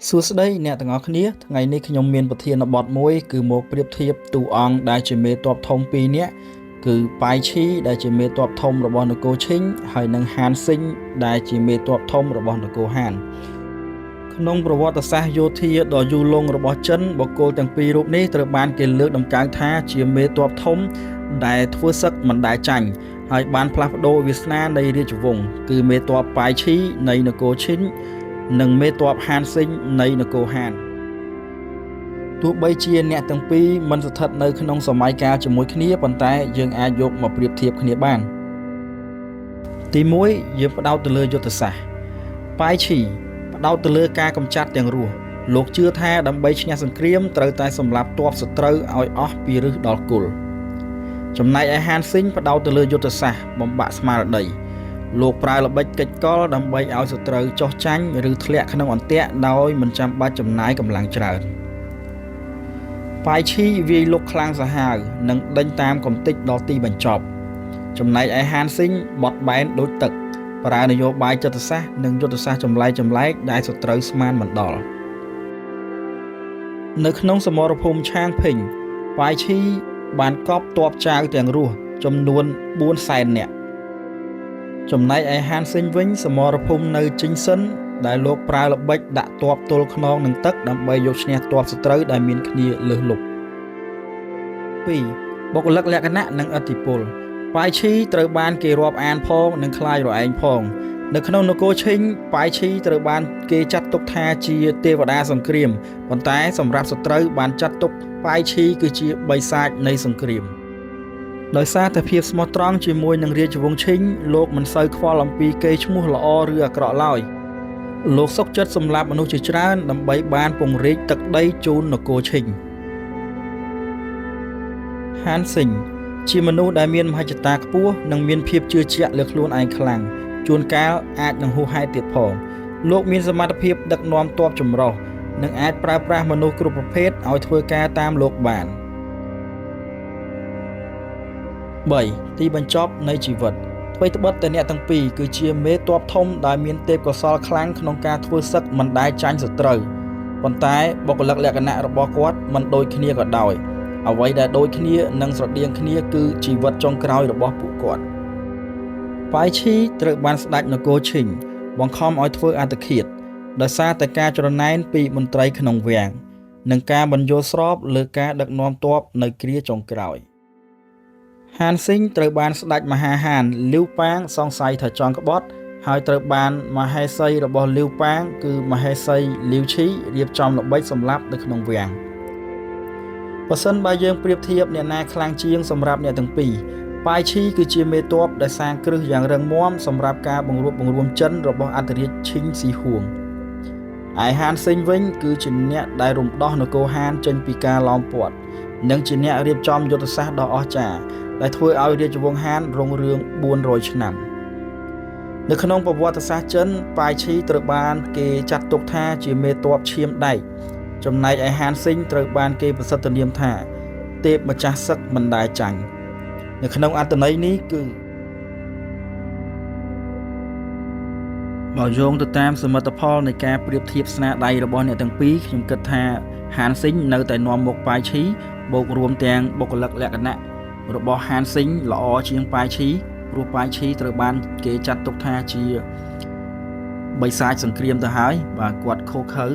សួស្តីអ្នកទាំងអស់គ្នាថ្ងៃនេះខ្ញុំមានប្រធានបទមួយគឺមកប្រៀបធៀបតួអង្គដែលជាមេទ័ពធំពីរនាក់គឺប៉ាយឈីដែលជាមេទ័ពធំរបស់នគរឈិងហើយនិងហានស៊ីងដែលជាមេទ័ពធំរបស់នគរហានក្នុងប្រវត្តិសាស្ត្រយោធាដ៏យូរលង់របស់ចិនបុគ្គលទាំងពីររូបនេះត្រូវបានគេលើកតម្កើងថាជាមេទ័ពធំដែលធ្វើសឹកមិនដែលចាញ់ហើយបានផ្លាស់ប្ដូរវាសនានៃរាជវង្សគឺមេទ័ពប៉ាយឈីនៃនគរឈិន និងមេទ័ពហានស៊ីងនៃនគរហានទោះបីជាអ្នកទាំងពីរមិនស្ថិតនៅក្នុងសម័យកាលជាមួយគ្នាប៉ុន្តែយើងអាចយកមកប្រៀបធៀបគ្នាបានទី1យើងផ្ដោតទៅលើយុទ្ធសាស្ត្រប៉ាយឈីផ្ដោតទៅលើការកម្ចាត់ទាំងរស់លោកជឿថាដើម្បីឈ្នះសង្គ្រាមត្រូវតែសម្លាប់ទ័ពសត្រូវឲ្យអស់ពីឫសដល់គល់ចំណែកឯហានស៊ីងផ្ដោតទៅលើយុទ្ធសាស្ត្របំបាក់ស្មារតីលោកប្រើល្បិចកិច្ចកលដើម្បីឲ្យសត្រូវចុះចាញ់ឬធ្លាក់ក្នុងអន្ទាក់ដោយមិនចាំបាច់ចំណាយកម្លាំងច្រើនប៉ាយឈីវាយលុកខ្លាំងសាហាវនិងដេញតាមកំទេចដល់ទីបញ្ចប់ចំណែកឯហានស៊ីងបត់បែនដូចទឹកប្រើនយោបាយចិត្តសាស្ត្រនិងយុទ្ធសាស្ត្រចម្លែកចម្លែកដែលសត្រូវស្មានមិនដល់នៅក្នុងសមរភូមិឆាងភិញប៉ាយឈីបានកប់ទ័ពចាវទាំងរស់ចំនួន4សែននាក់ចំណែកឯហានស៊ីងវិញសមរភូមិនៅជីងសិនដែលលោកប្រើល្បិចដាក់ទ័ពទល់ខ្នងនឹងទឹកដើម្បីយកឈ្នះទ័ពសត្រូវដែលមានគ្នាលើសលប់2បុគ្គលិកលក្ខណៈនិងឥទ្ធិពលប៉ាយឈីត្រូវបានគេរាប់អានផងនិងខ្លាចរឯងផងនៅក្នុងនគរឈិញប៉ាយឈីត្រូវបានគេចាត់ទុកថាជាទេវតាសង្គ្រាមប៉ុន្តែសម្រាប់សត្រូវបានចាត់ទុកប៉ាយឈីគឺជាបិសាចនៃសង្គ្រាមដោយសារតែភាពស្មោះត្រង់ជាមួយនឹងរាជវង្សឈិញលោកមិនសូវខ្វល់អំពីកេរ្តិ៍ឈ្មោះល្អឬអាក្រក់ឡើយលោកសុខចិត្តសម្លាប់មនុស្សជាច្រើនដើម្បីបានពង្រីកទឹកដីជូននគរឈិញហានស៊ីងជាមនុស្សដែលមានមហិច្ឆតាខ្ពស់និងមានភាពជឿជាក់លើខ្លួនឯងខ្លាំងជួនកាលអាចនឹងហួសហេតុទៀតផងលោកមានសមត្ថភាពដឹកនាំទ័ពចម្រុះនិងអាចប្រើប្រាស់មនុស្សគ្រប់ប្រភេទឲ្យធ្វើការតាមលោកបាន3ទីបញ្ចប់នៃជីវិតអ្វីត្បិតតែអ្នកទាំងពីរគឺជាមេទ័ពធំដែលមានទេពកោសល្យខ្លាំងក្នុងការធ្វើសឹកមិនដែលចាញ់សត្រូវប៉ុន្តែបុគ្គលិកលក្ខណៈរបស់គាត់មិនដូចគ្នាក៏ដោយអ្វីដែលដូចគ្នានិងស្រដៀងគ្នាគឺជីវិតចុងក្រោយរបស់ពួកគាត់ប៉ាយឈីត្រូវបានស្ដេចនគរឈិញបង្ខំឲ្យធ្វើអត្តឃាតដោយសារតែការច្រណែនពីមន្ត្រីក្នុងវាំងនិងការបញ្យល់ស្របលើការដឹកនាំទ័ពនៅគ្រាចុងក្រោយហានស៊ីងត្រូវបានស្ដេចមហាហានលាវប៉ាងសង្ស័យថាចង់ក្បត់ហើយត្រូវបានមហេសីរបស់លាវប៉ាងគឺមហេសីលាវឈីរៀបចំល្បិចសម្លាប់នៅក្នុងវាំងបើសិនបើយើងប្រៀបធៀបអ្នកណាខ្លាំងជាងសម្រាប់អ្នកទាំងពីរប៉ាយឈីគឺជាមេទ័ពដែលសាងគ្រឹះយ៉ាងរឹងមាំសម្រាប់ការបង្រួបបង្រួមចិនរបស់អធិរាជឈិងស៊ីហួងឯហានស៊ីងវិញគឺជាអ្នកដែលរំដោះនគរហានចេញពីការឡោមព័ទ្ធនិងជាអ្នករៀបចំយុទ្ធសាស្ត្រដ៏អស្ចារ្យដែលធ្វើឲ្យរាជវង្សហានរុងរឿង400ឆ្នាំនៅក្នុងប្រវត្តិសាស្ត្រចិនប៉ាយឈីត្រូវបានគេចាត់ទុកថាជាមេទ័ពឈាមដែកចំណែកឯហានស៊ីងត្រូវបានគេប្រសិទ្ធនាមថាទេពម្ចាស់សឹកមិនដែលចាញ់នៅក្នុងអត្ថន័យនេះគឺបើយោងទៅតាមសមិទ្ធផលនៃការប្រៀបធៀបស្នាដៃរបស់អ្នកទាំងពីរខ្ញុំគិតថាហានស៊ីងនៅតែនាំមុខប៉ាយឈីបូករួមទាំងបុគ្គលិកលក្ខណៈរបស់ហានស៊ីងល្អជាងប៉ាយឈីព្រោះប៉ាយឈីត្រូវបានគេចាត់ទុកថាជាបិសាចសង្គ្រាមទៅហើយបាទគាត់ខុសខើ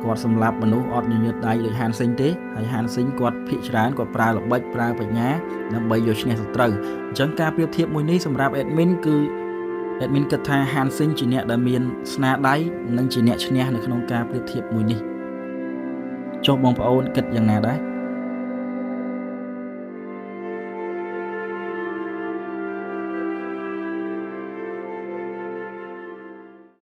គាត់សម្លាប់មនុស្សអត់ញញើតដៃដូចហានស៊ីងទេហើយហានស៊ីងគាត់ភាកច្រើនគាត់ប្រើល្បិចប្រើបញ្ញាដើម្បីយកឈ្នះសត្រូវអញ្ចឹងការប្រៀបធៀបមួយនេះសម្រាប់ admin គឺ admin គិតថាហានស៊ីងជាអ្នកដែលមានស្នាដៃនិងជាអ្នកឈ្នះនៅក្នុងការប្រៀបធៀបមួយនេះចុះបងប្អូនគិតយ៉ាងណាដែរ?